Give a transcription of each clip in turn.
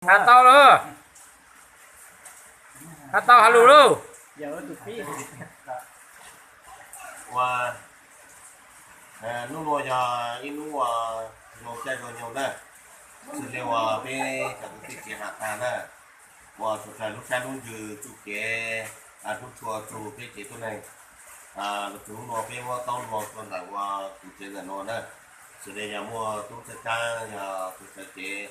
Has tau lawm, has tau has lus lauj. Ua, hnub no yog ib hnub uas zoo caij zoo nyoog na, xws li uas peb cov kwv tij tsev Has Tag na, uas txhua txhua lub sab lub ntsws txuj kev, hnub txhua txug peb tsev tuab neeg, los txug hnub no peb muab taub hau rua ntawm uas kuv tsev ntawm no na, xws li yog muaj tub txawj kaab yog tus sawv cev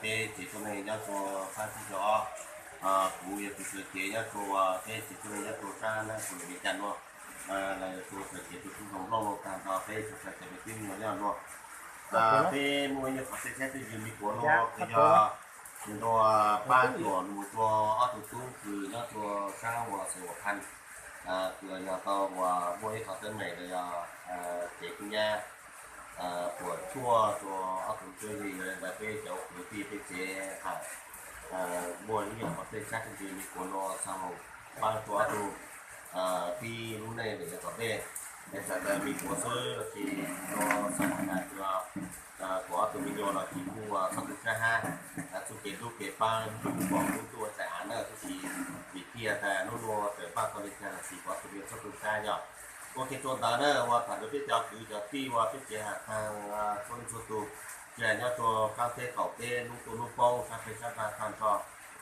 peb tsev tuab neeg nyob rua sab teb chaws Os, kuv yog tus sawv cev nyob rua peb tsev tuab neeg nyob rua sab na, kuv lub npe cas no, los yog tus sawv cev tus tub zoo nplooj loj tag nrho peb tsev sawv cev peb tub nyuas nyob no. Peb muaj ib nyuag qhov tej tsaab tej ntsws me kuav no kws yog nrua paab tuam mus rua ob tug tub kws nyob rua sab uas xeev Huam Phas, kws yog tau uas muaj ib qhov teeb meem los yog cev kub nyab puam tshuaj rua ob tug tub, yog li ntawd peb cov kwv tij peb tsev Has muaj ib nyuag qhov tej tsaab tej ntsws me kuav no xa mus paab rua ob tug tib lub neej lawm yav tom ntej. Es txawm tas me kuav xwb los sis no xav tas kuas ob tug me nyuam los sis kuj txhob tu sab hab, txuj kev hlub kev paab kuj pom kuj tuaj txais av na, tab sis vim tiag tas hnub no txawm npaj tau li cas los sis kuas ob tug me nyuam txhob tu sab yog. Ua ke rua ntawd na, ua tham rua peb cov kwv cov tij uas peb tsev Has Tag txhua leej txhua tug, tsis hais nyob rua qaab teb qaum teb, hnub tuaj hnub poob, sab teb sab nrag tag nrho,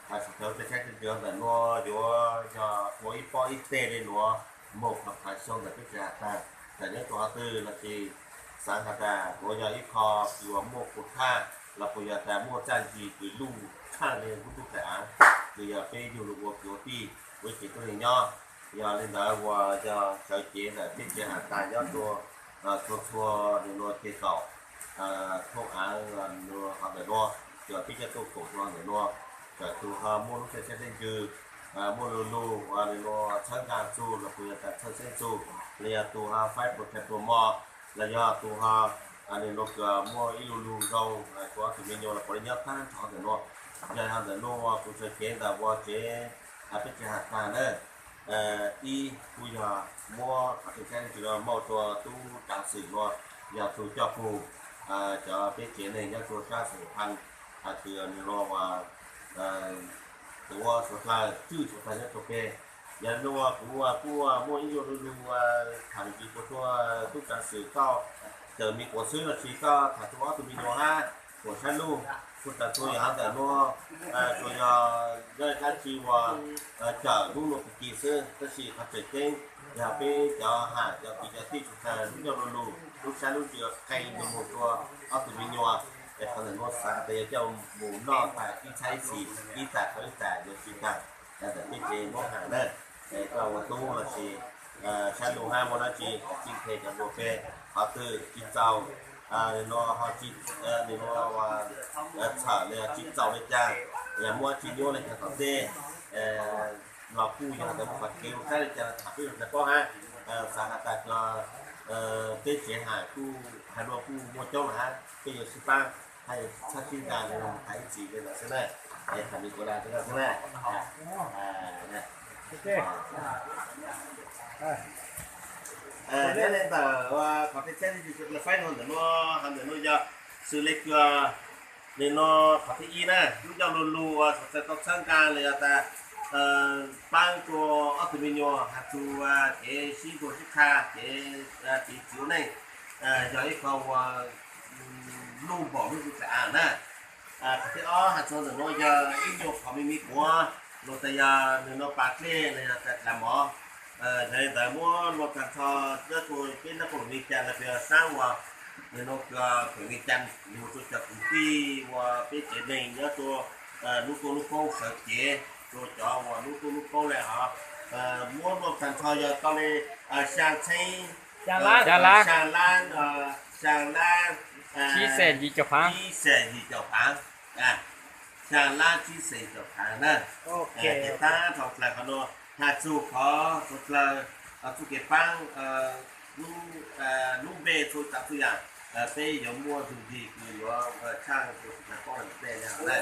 sawv daws tej tsaab tej ntsws ntawm nuav yuav yog ua ib pob ib teg li nuav moog qhov xyoo ntawm peb tsev Has Tag. Txawm nyob rua qhov twg los sis xaav has tas nuav yog ib qho kws uas muaj kuv thaj los puas yog tas muaj txaj ntsig kws luj tshaaj le lub tub txais av, kws yog peb yug lug ua kwv ua tij ua ib tsev tuab neeg nyob. Yog li ntawd uas yog sawv cev ntawm peb tsev Has Tag nyob rua txhua txhua nws nuav ceg kaum thooj av nws qhov ntawm nuav, yog peb coj tuaj koom rua ntawm nuav, txawm tus ho muaj lub txaj teb ntsws, muaj lu lug uas nws nuav txhawb nqaa txug los puas yog tas txhawj xeeb txug, los yog tus ho faib puas txhais puas mos, los yog tus ho nws nuav kws muaj ib lu lug zoo rua ob tug me nyuam los puas li nyob taab nrho ntawm nuav. Yog li ntawm nuav kuv sawv cev ntawm ua tsev peb tsev Has Tag na, ib kuj yog muab qhov txhia teb ntsws nuav muab rua tub tsaav xwm nuav, yog tus coj pug cov peb tsev neeg nyob rua sab xeev Phas, kws nws nuav ua tuav suav dlawg, tswj suav dlawg nyob rua peg. Yog li nuav kuv kuj muaj ib nyuag lu lug tham ntxiv rua tub tsaav xwm koj, txawm me kuav xwb los sis koj tham rua ob tug me nyuam hab, kuas sab luj, txhua tsav txhua yam ntawm nuav, tsuas yog nyob dlaab tsi uas cawm lub nuav pig kis xwb, tab sis qhov tseem ceeb yog peb cov Has cov kwv cov tij txhua tsav lub ncauj lub lug lub sab lub ntsws qee nws mus rua ob tug me nyuam, es qhov ntawm nuav xaav tas yog coj mus noj tas ib tshaib ib txhis, ib tas rau ib tas yuav tsi taag. Ntawm peb tsev muab has na, es koj ua tub los sis sab luj hab muaj dlaab tsi txij peg cov npua peg, qhov twg tsi txaus, nws nuav ho tsi, nws nuav txhawm li tsi txaus li cas, yog muaj tsi nyuaj li cas tom ntej los kuj yog ntawm qhov kev lug saib li cas los tham peb lug txais paub hab. Xaav has tas cov peb tsev Has kuj has nuav kuj muaj coob lawm hab, peb yuav sib paab hab yuav txhawb sib nqa li has ib txhis li ntawd xwb na. Es tham li kuv dag xwb na. Nyob li ntawm qhov peb tsaab faib no ntawm nuav, hab ntawm nuav yog xws li kws nim no qhov thib ib na, lub ncauj lu lug uas txhua txhua tau txhawb nqaa los yog tas paab rua ob tug me nyuam has txug kev sib ntuas sib qha, kev tiv txiv ua neej, yog ib qho uas luj npaum lub tub txais av na. Qhov thib ob has txug ntawm nuav yog ib nyuag qhov me me kuav, luag tas yog nws nuav pas dlej los yog tas dlav mov. Yog li ntawd muab luag tag nrho nyob rua peb nab qub lug Vias Cas los puas yog saab uas nws nuav kws Vias Cas, yug rua cov kwv tij uas peb tsev neeg nyob rua lub tuaj lub poob sawv cev, rua cov uas lub tuaj lub poob le hov, muab luag tag nrho yog tau li xyaa txheeb, xyaa lab, xyaa lab, ib xees yim caum phaav, xyaa lab tsib xees caum phaav na. Ces taab rau dlawg qhov nuav has txug qhov txug dlawg txuj kev paab, lub npe txhua tsav txhua yaam, peb yuav muaj tug ntsis kws yuav tshaaj rua tug dlawg paub le ntej le hov na.